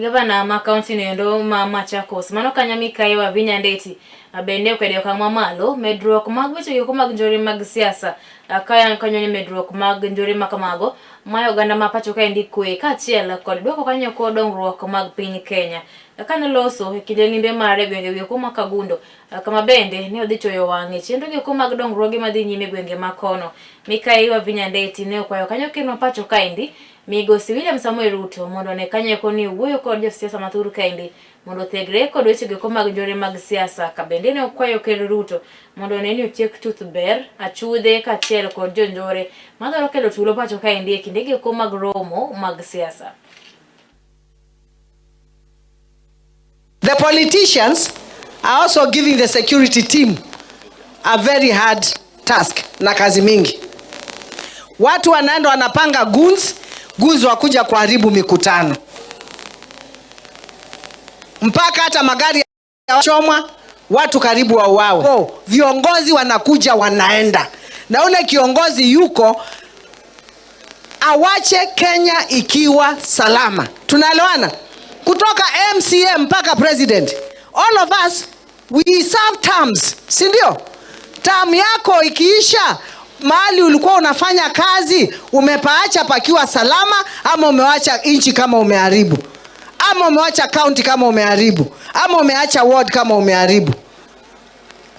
Gavana ma kaunti no endo ma Machakos mano kanyo Mikayi Wavinya Ndeti bende okwedo e okang' mamalo medruok mag weche gieko mag njore mag siasa ka kanyo ni medruok mag njore ma kamago mayo oganda ma pacho kaendi kwe kaachiel kod dwoko kanyo ko dongruok mag piny Kenya. Kane oloso e kinde limbe mare e gwenge gieko ma Kagundo kama bende ne odhi choyo wang'e chenro gieko mag dongruoge madhi nyime e gwenge ma kono. Mikayi Wavinya Ndeti ne okwayo kanyo ker ma pacho kaendi Migosi William Samoei Ruto mondo one kanyo eko ni owuoyo kod josiasa mathur kaendi mondo othegre kod weche goeko mag njore mag siasa ka bende ne okwayo Ker Ruto mondo one ni otiek chuth ber achudhe kaachiel kod jonjore madwaro kelo tulo pacho kaendi e kinde goeko mag romo mag siasa. The politicians are also giving the security team a very hard task na kazi mingi. Watu wanaenda wanapanga goons, goons wakuja kuharibu mikutano, mpaka hata magari yachomwa, watu karibu wauawe. Oh, viongozi wanakuja wanaenda, na ule kiongozi yuko awache Kenya ikiwa salama. Tunaelewana? Kutoka MCA mpaka president, all of us we serve terms, si ndio? Term yako ikiisha, mahali ulikuwa unafanya kazi umepaacha pakiwa salama, ama umewacha nchi kama umeharibu, ama umewacha county kama umeharibu, ama umeacha ward kama umeharibu.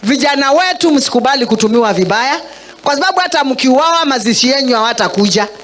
Vijana wetu msikubali kutumiwa vibaya, kwa sababu hata mkiuawa mazishi yenu hawatakuja.